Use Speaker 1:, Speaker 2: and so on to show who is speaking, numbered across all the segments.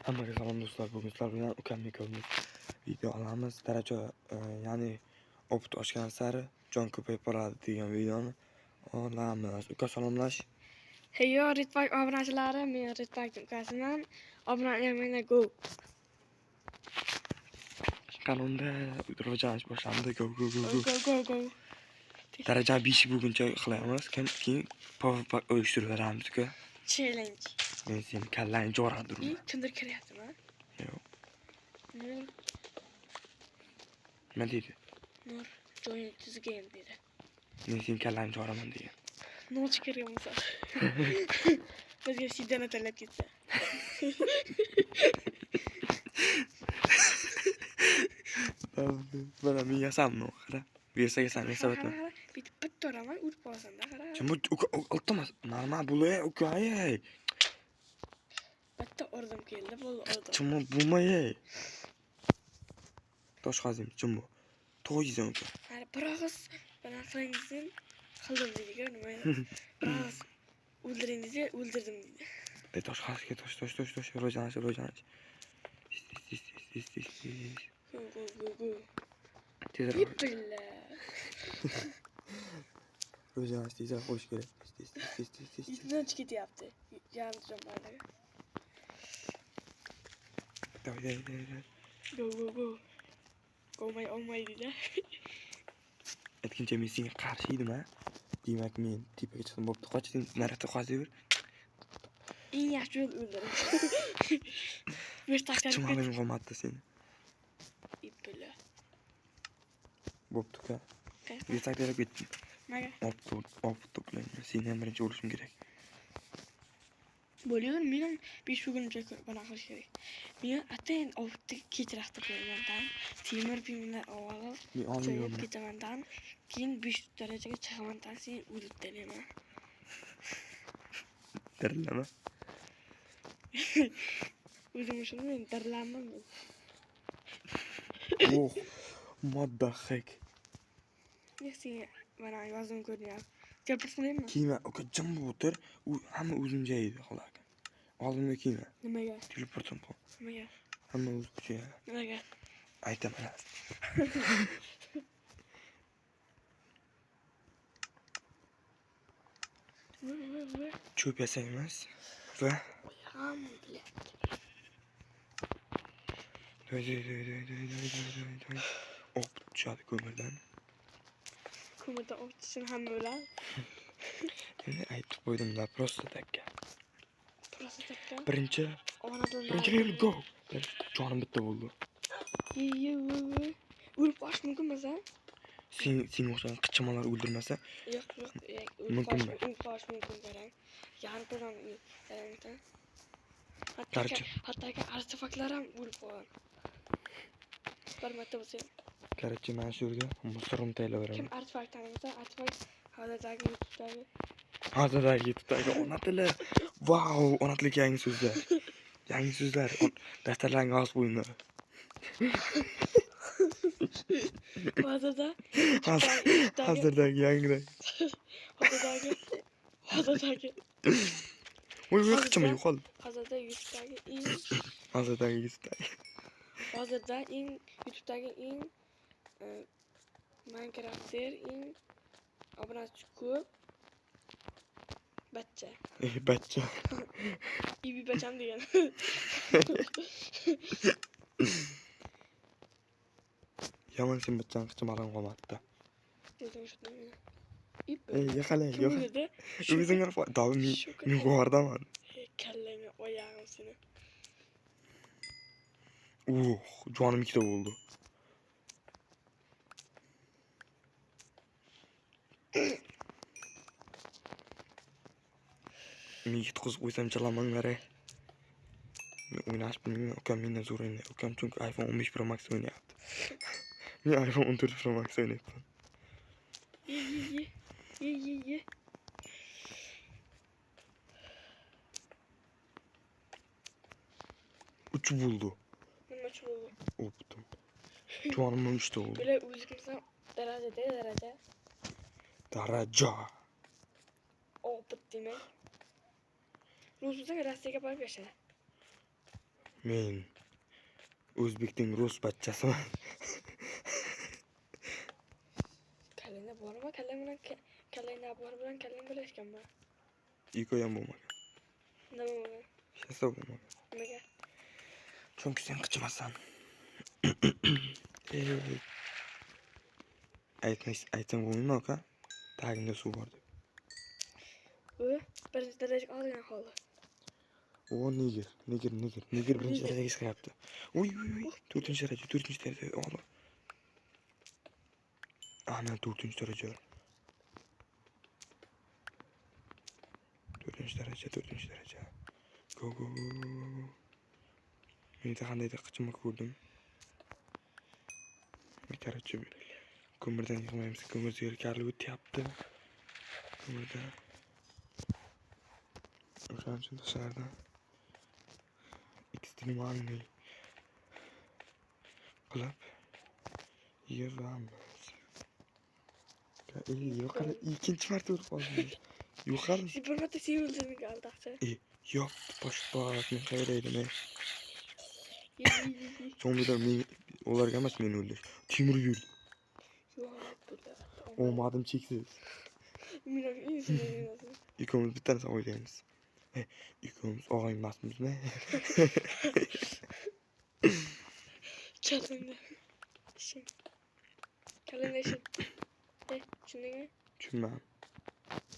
Speaker 1: Hammaga salom do'stlar. Bugun sizlar bilan ukam ikkovimiz video olamiz. Daraja, ya'ni opit oshgan sari jon ko'payib boradi degan videoni olamiz. Uka salomlash.
Speaker 2: Heyo Ritpak obunachilari, men Ritpak ukasiman. Obuna go.
Speaker 1: Qanunda rivojlanish boshlandi. Go go go go.
Speaker 2: Go go go.
Speaker 1: Daraja 5 bo'lguncha qilamiz. Keyin PvP uyushtirib beramiz uka.
Speaker 2: Challenge.
Speaker 1: Men seni kallangni jo'radirman.
Speaker 2: Kimdir kiryaptimi?
Speaker 1: Yo'q.
Speaker 2: Nur.
Speaker 1: Nima deydi?
Speaker 2: Nur join to the game deydi.
Speaker 1: Men seni kallangni jo'raman degan.
Speaker 2: Noch kirgan bo'lsa. Bizga sidana tanlab ketsa.
Speaker 1: Mana men yasamni qara. Bersa yasam, yasab o'tma.
Speaker 2: Bitta bitta uraman, urib qolasan-da, qara.
Speaker 1: Kim bu uka iltimos, normal bo'lay, uka, ey.
Speaker 2: Bitta urdim keldi, bo'ldi, urdim.
Speaker 1: Kim bu bo'lmay, ey. Tosh qazim, kim bu? To'yizan uka.
Speaker 2: Hali bir og'iz bilan qilingizni qildim deydi-ku, nima edi? Bir og'iz o'ldiring deydi, o'ldirdim deydi.
Speaker 1: Ey, tosh qazga, tosh, tosh, tosh, tosh, rivojlanish, rivojlanish. Tez, tez, tez, tez, tez, tez.
Speaker 2: Go, go, go, go.
Speaker 1: Tezroq.
Speaker 2: Billa.
Speaker 1: Rivojlanish tezroq bo'lishi kerak. Tez, tez, tez, tez, tez, tez.
Speaker 2: Yuzdan chiqib ketyapti. Yarim jon.
Speaker 1: Давай, давай, давай, давай.
Speaker 2: Go, go, go. Olmay, olmay deydi.
Speaker 1: Aytguncha men senga qarshi edim, ha? Demak, men tepaga chiqdim, bo'pti, qoch, sen nariyoqqa qochaver.
Speaker 2: Eng yaxshi yo'l o'ldirish. Bir taqdir.
Speaker 1: Chiqmadim qolmadi seni.
Speaker 2: Billa.
Speaker 1: Bo'pti, uka. Bir taqdir ketdim.
Speaker 2: Nimaga?
Speaker 1: Opit to'playman. Seni ham birinchi o'lishim kerak.
Speaker 2: Bo'ladi, men ham 5 kuncha bana qilish kerak. Men atayin opitni kechroq to'playman-da. Temir buyumlar olib,
Speaker 1: Men olmayman.
Speaker 2: ketaman-da. Keyin 5 darajaga chiqaman-da, sen o'lib telaman.
Speaker 1: Dirillama.
Speaker 2: O'zim uchun men dirillaman.
Speaker 1: Oh, what the heck?
Speaker 2: Senga mana yozim ko'rinyapti. Gapirib qo'yaymi?
Speaker 1: Kiyma, uka jim bo'lib o'tir. U hamma o'zimcha edi, xolos. Oldimga kiyma.
Speaker 2: Nimaga?
Speaker 1: Teleportim qo'y.
Speaker 2: Nimaga?
Speaker 1: Hamma o'z kuchiga.
Speaker 2: Nimaga?
Speaker 1: Aytaman. Cho'p yasaymiz va Doy doy doy doy doy doy doy doy. O'q tushadi ko'mirdan.
Speaker 2: Ko'mirdan o'q tushsin hamma o'ladi.
Speaker 1: Endi aytib qo'ydim-da, просто takka.
Speaker 2: Просто takka.
Speaker 1: Birinchi level go. Jonim bitta bo'ldi.
Speaker 2: O'lib qolish mumkin emas, a?
Speaker 1: Sen o'xshagan qichimalar o'ldirmasa?
Speaker 2: Yo'q, yo'q, o'lib qolish mumkin qarang. Yarim to'dan yarimta. Hattoki artefaktlar ham o'lib qolgan. Bir marta bo'lsa ham.
Speaker 1: Короче, mana shu yerga musorni tayyorlab beraman.
Speaker 2: Kim artefakt tanimasa, artefakt hozirdagi YouTube'dagi.
Speaker 1: Hozirdagi YouTube'dagi ona tili. Vau, ona tili yangi so'zlar. Yangi so'zlar. Daftarlarga yozib qo'yinglar.
Speaker 2: Hozirda
Speaker 1: hozirdagi yangi.
Speaker 2: Hozirdagi hozirdagi.
Speaker 1: Voy, voy, qichima yo'qol.
Speaker 2: Hozirda YouTube'dagi eng
Speaker 1: hozirdagi YouTube'dagi.
Speaker 2: Hozirda eng YouTube'dagi eng Minecraft'er eng obunachi ko'p bachcha.
Speaker 1: Bachcha.
Speaker 2: Ibi bacham degan.
Speaker 1: Yomon sen bachchani qichimalang qolmadi.
Speaker 2: O'zing shunday.
Speaker 1: Ey, yaqala, yo'q. O'zing doim men g'ordaman.
Speaker 2: Kallangni oyog'im seni.
Speaker 1: Jonim ikkita bo'ldi. Men yutqizib qo'ysam chalamanglar, ey. Men o'ynash bilmayman, ukam mendan zo'r o'ynaydi. Ukam chunki iPhone 15 Pro Max o'ynayapti. Men iPhone 14 Pro Max o'ynayapman.
Speaker 2: Ye ye ye ye ye.
Speaker 1: Uch bo'ldi.
Speaker 2: Nima uch bo'ldi?
Speaker 1: O'pdim. Jonim 3 ta bo'ldi.
Speaker 2: Bular o'zimizdan darajada daraja.
Speaker 1: Daraja.
Speaker 2: Opit demak. Ruslar Rossiyaga borib yashadi.
Speaker 1: Men o'zbekning rus bachchasiman.
Speaker 2: Kallangda bormi? Kallang bilan kallangda bor bilan kallang birlashganmi?
Speaker 1: Ikkoyam bo'lmagan.
Speaker 2: Nima bo'lmagan?
Speaker 1: Hech narsa bo'lmagan.
Speaker 2: Nimaga?
Speaker 1: Chunki sen qichimasan. Aytsam bo'lmaymi aka? Tagimda suv bor deb.
Speaker 2: U birinchi darajaga olgan holi.
Speaker 1: O neger, neger, neger, neger birinchi darajaga chiqyapti. Uy, uy, uy, 4-daraja, 4-daraja oldi. Ana 4-daraja. 4-daraja, 4-daraja. Go, go, go, go. Menda qandaydir qichima ko'rdim. Короче, ko'mirdan yig'maymiz, ko'mir zerikarli o'tyapti. Ko'mirda. O'shaning uchun toshlardan ekstremalniy qilib yig'amiz. Yo'qali, ikkinchi marta o'lib qoldim. Yo'qali.
Speaker 2: Bir marta sen o'ldirding aldaqchi.
Speaker 1: Yo'q, toshboq, men qayerda edim? Zombilar men ularga emas, meni o'ldirdi. Temir yurdi. Omadim cheksiz. Ikkovimiz bitta narsa o'ylaymiz. Ikkovimiz og'ay emasmizmi?
Speaker 2: Kallangda ishim. Kallangda ishim. Tushundingmi?
Speaker 1: Tushunmadim.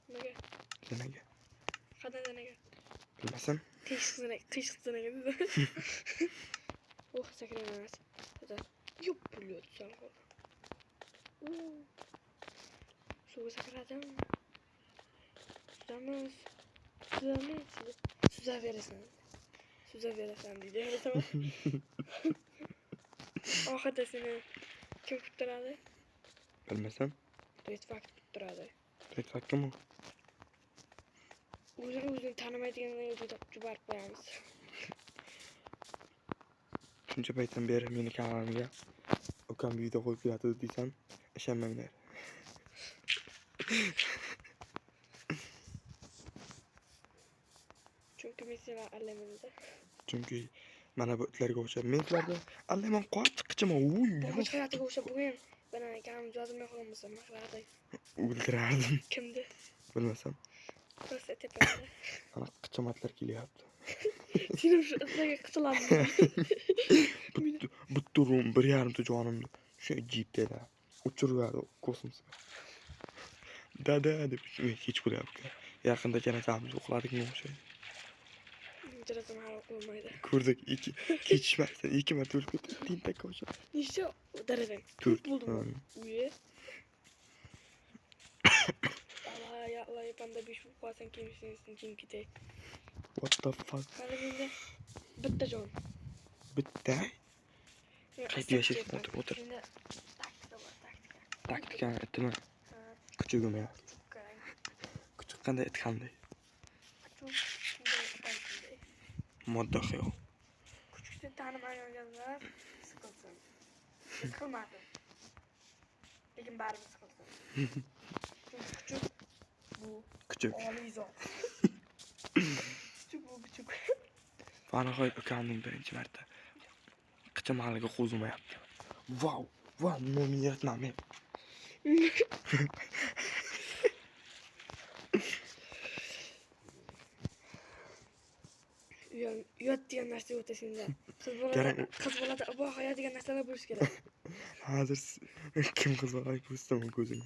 Speaker 2: Nimaga?
Speaker 1: Nimaga?
Speaker 2: Qanday nimaga?
Speaker 1: Bilmasam.
Speaker 2: Teshik zinaga dedi. Oh, sakrayman. Yo'q, блядь, sal qoldi. Suvga sakradim. Suzamiz. Suzamiz. Suzaverasan. Suzaverasan deydi. Oxirida seni kim kuttiradi?
Speaker 1: Bilmasam.
Speaker 2: Redfak kuttiradi.
Speaker 1: Redfak kim u?
Speaker 2: O'zini tanimaydigandan o'zini topib jubarib qo'yamiz.
Speaker 1: Shuncha paytdan beri meni kanalimga ukam video qo'yib keladi desam, ishonmanglar.
Speaker 2: Chunki men seni aldayman.
Speaker 1: Chunki mana bu itlarga o'xshab men itlarga aldayman, qoch qichaman. Uy,
Speaker 2: boshqa hayotga o'xshab bugun mana kamim yozilmay qolganmisa, nima qilardik?
Speaker 1: O'ldirardim.
Speaker 2: Kimni?
Speaker 1: Bilmasam.
Speaker 2: Rosa tepada.
Speaker 1: Ana qichamatlar kelyapti.
Speaker 2: Seni shu itlarga qichiladimi?
Speaker 1: Butun rum 1.5 ta jonimni shu jipda uchiradi kosmosga. Dada deb hech bo'lyapti. Yaqinda janozamizni o'qiladikmi o'xshaydi.
Speaker 2: Janozam hali o'qilmaydi.
Speaker 1: Ko'rdik, kechishmasdan 2 marta o'lib ketdi. Tentakka o'xshab.
Speaker 2: Nechta darajang?
Speaker 1: 4
Speaker 2: bo'ldimi? Uyi. Allah ya Allah, yapanda 5 bo'lib qolsang keyin sensin jim ketay.
Speaker 1: What the fuck?
Speaker 2: Hali menda bitta jon.
Speaker 1: Bitta? Qayta yashash, o'tir, o'tir.
Speaker 2: Menda taktika bor, taktika.
Speaker 1: Taktikani aytdimi? Kuchugim ya. Kuchuk qanday, it qanday?
Speaker 2: Kuchuk shunday, it shunday.
Speaker 1: Modda xayol.
Speaker 2: Kuchukni tanimaganlar siqilsin. Siqilmadim. Lekin baribir siqilsin. Chunki kuchuk bu
Speaker 1: kuchuk.
Speaker 2: Oliy zot. Kuchuk bu kuchuk.
Speaker 1: Va nihoyat ukamning birinchi marta qichimaliga qo'zg'amayapti. Vau, vau, men yaratman.
Speaker 2: Uyat degan narsa yo'q senda. Qiz bolada abo hayo degan narsalar bo'lishi kerak.
Speaker 1: Hozir kim qiz bolani ko'rsatam ko'zini.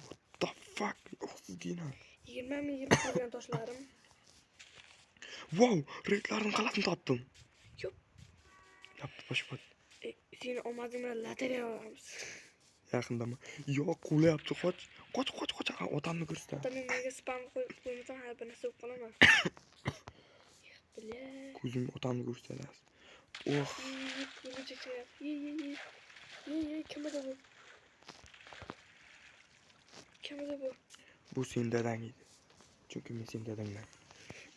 Speaker 1: What the fuck? Oxsigina.
Speaker 2: 20 ming yil qolgan toshlarim.
Speaker 1: Wow, redlarning qalasini topdim.
Speaker 2: Yo'q.
Speaker 1: Yapti boshpat.
Speaker 2: Seni omading bilan lotereya olamiz.
Speaker 1: Yaqindami? Yo'q, qulayapti, qoch. Qoch, qoch, qoch. Otamni ko'rsat.
Speaker 2: Otam menga spam qo'yib qo'ymasam har bir narsa bo'lib qolaman. Бля.
Speaker 1: Ko'zim otamni ko'rsatadi. Oh.
Speaker 2: Ye, ye, ye. Ye, ye, kim edi bu? Kim edi bu?
Speaker 1: Bu sening dadang edi. Chunki men sening dadangman.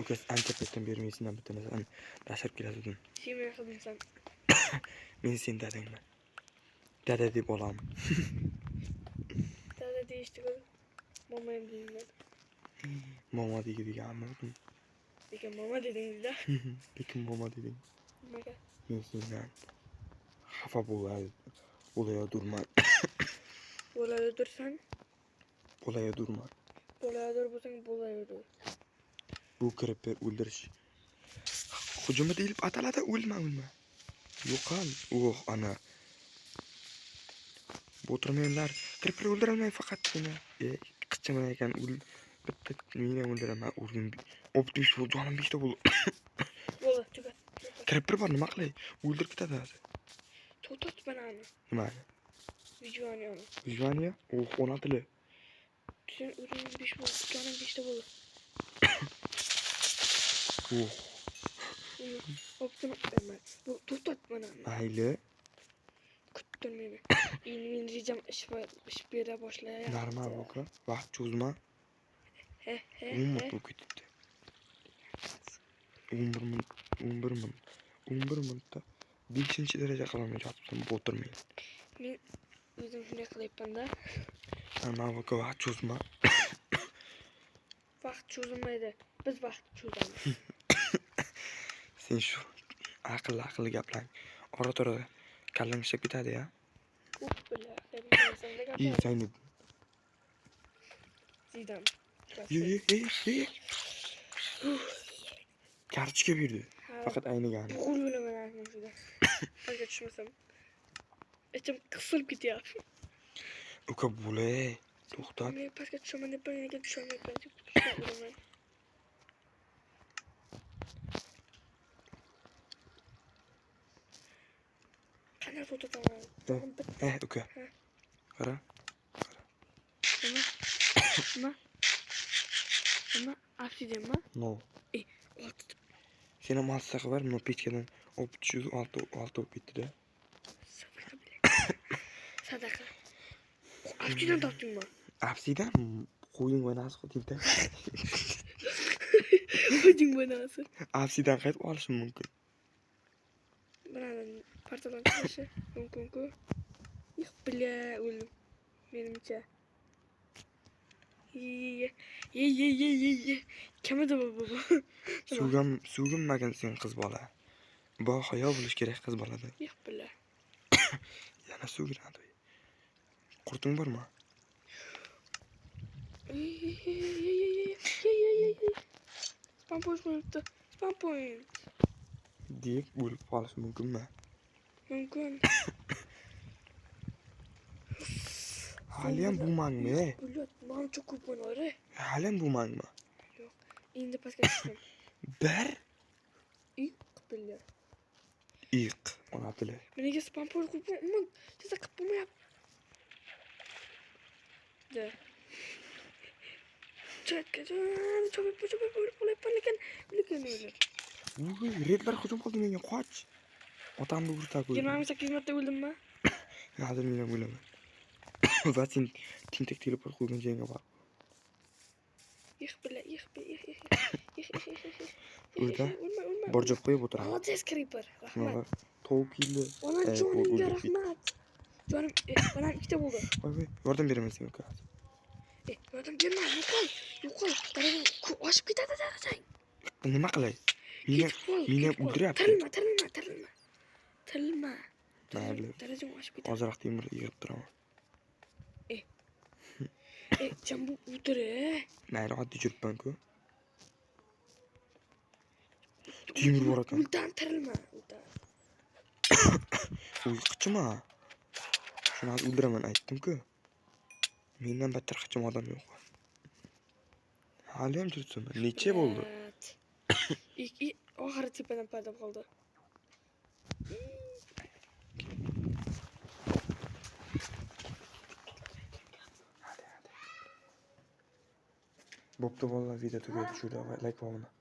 Speaker 1: Ukasi ancha paytdan beri men sendan bitta narsani yashirib kelayotgandim.
Speaker 2: Sen meni qizimsan.
Speaker 1: Men sening dadangman. Dada deb olaman.
Speaker 2: Dada deyishdi-ku. Momo ham deyman.
Speaker 1: Momo deydiganmi?
Speaker 2: Lekin mama dedingiz-da.
Speaker 1: Lekin mama deding.
Speaker 2: Nimaga?
Speaker 1: Men sendan xafa bo'layodurman.
Speaker 2: Bo'layodursan?
Speaker 1: Bo'layodurman.
Speaker 2: Bo'layodur bo'lsang bo'layodur.
Speaker 1: Bu creeper o'ldirish hujumi deyilib ataladi. O'lma, o'lma. Yo'qol. Oh, ana. Bo'tirmanglar. Creeper o'ldirolmay faqatgina. Qichima ekan. Bitta meni ham o'ldiraman. Urdim. Obdi shu jonim 5 ta bo'ldi.
Speaker 2: Bo'ldi, tugat.
Speaker 1: Creeper bor, nima qilay? O'ldirib ketadi hozir.
Speaker 2: To'xtat banani.
Speaker 1: Nimani?
Speaker 2: Vijvaniyani.
Speaker 1: Vijvaniya? Oh, ona tili.
Speaker 2: Sen o'zing 5 bo'ldi, jonim 5 ta bo'ldi.
Speaker 1: Oh.
Speaker 2: Obdimi emas. Bu to'xtat banani.
Speaker 1: Mayli.
Speaker 2: Kuttir meni. Endi men rejam ish bera boshlayapti.
Speaker 1: Normal uka. Vaqt cho'zma.
Speaker 2: He, he.
Speaker 1: 10 minut bo'lib ketibdi. 11 minut, 11 minut. 11 minutda 5-daraja qilaman yotibsan, o'tirmang.
Speaker 2: Men o'zim shunday qilyapman-da.
Speaker 1: Normal uka, vaqt cho'zma.
Speaker 2: Vaqt cho'zilmaydi. Biz vaqt cho'zamiz.
Speaker 1: Sen shu aqlli gaplang. Ora-tora kallang ishlab ketadi-ya. İyi sen de.
Speaker 2: Zidane.
Speaker 1: Ye. Kartochka berdi. Faqat aynigani.
Speaker 2: Bo'g'il o'laman shunda. Pastga tushmasam. Ichim qisilib ketyapti.
Speaker 1: Uka bo'lay, to'xtat.
Speaker 2: Men pastga tushaman deb nega tusholmayapman? O'laman. Qanday to'xtataman?
Speaker 1: Uka. Qara.
Speaker 2: Nima? Nima? Nima? Obsidianmi?
Speaker 1: No.
Speaker 2: Olti.
Speaker 1: Sen ham oltita qilib ber, но pechkadan olib tushib olti bo'lib ketdi-da.
Speaker 2: Sadaqa bilan. Sadaqa. Obsidian topdingmi?
Speaker 1: Obsidian qo'yding va nasi tentak.
Speaker 2: Qo'yding va nasi.
Speaker 1: Obsidian qaytib olishim mumkin.
Speaker 2: Bilaman, portaldan chiqishi mumkin-ku. Yo'q, bila o'ldim. Menimcha. Ye ye ye ye ye. Kim edi bu?
Speaker 1: So'ginmagin sen qiz bola. Bohayo bo'lish kerak qiz bolada.
Speaker 2: Yo'q, bila.
Speaker 1: Yana so'ginadi. Qurting bormi?
Speaker 2: Spam point qo'yibdi. Spam point.
Speaker 1: Deb o'lib qolish mumkinmi?
Speaker 2: Mumkin.
Speaker 1: Haliyam bo'lmangmi?
Speaker 2: Bulut, mancha ko'p o'ynari.
Speaker 1: Haliyam bo'lmangmi?
Speaker 2: Yo'q. Endi pastga tushdim.
Speaker 1: Bir
Speaker 2: iq billa.
Speaker 1: Iq, ona tili.
Speaker 2: Menga spam point qo'yib, umuman tezda qilib bo'lmayapti. Chatga chopib o'lib qolyapman, lekin o'lib.
Speaker 1: Uy, redlar hujum qildi menga, qoch. Otamni ursa qo'ydi.
Speaker 2: 28 marta o'ldimmi?
Speaker 1: Hozir men ham o'laman. Va sen tentak teleport qo'ygan joyingga bor.
Speaker 2: Ih billa, ih ih ih. Ih ih ih ih.
Speaker 1: O'rda
Speaker 2: o'lma, o'lma.
Speaker 1: Borjab qo'yib o'tiraman.
Speaker 2: Молодец, creeper. Rahmat.
Speaker 1: Tovuq yedi.
Speaker 2: Ona jonimga rahmat. Jonim, onam ikkita bo'ldi.
Speaker 1: Voy voy, yordam beraman senga uka.
Speaker 2: Yordam berma, yo'qol, yo'qol. Darajang oshib ketadi darajang.
Speaker 1: Nima qilay? Meni ham o'ldiryapti.
Speaker 2: Tirilma, tirilma, tirilma. Tirilma.
Speaker 1: Mayli.
Speaker 2: Darajang oshib ketadi.
Speaker 1: Ozroq temir yig'ib turaman.
Speaker 2: Jambu o'tir.
Speaker 1: Mayli, oddiy yuribman-ku. Temir bor ekan.
Speaker 2: Uldan tirilma, uldan.
Speaker 1: Uy, qichima. Shuni hozir o'ldiraman aytdim-ku. Mendan battar qichim odam yo'q. Hali ham turibsan. Necha bo'ldi?
Speaker 2: Oxiri tepadan paydo qoldi.
Speaker 1: Bo'pti bolalar, video tugadi shu yerda. Like bosinglar.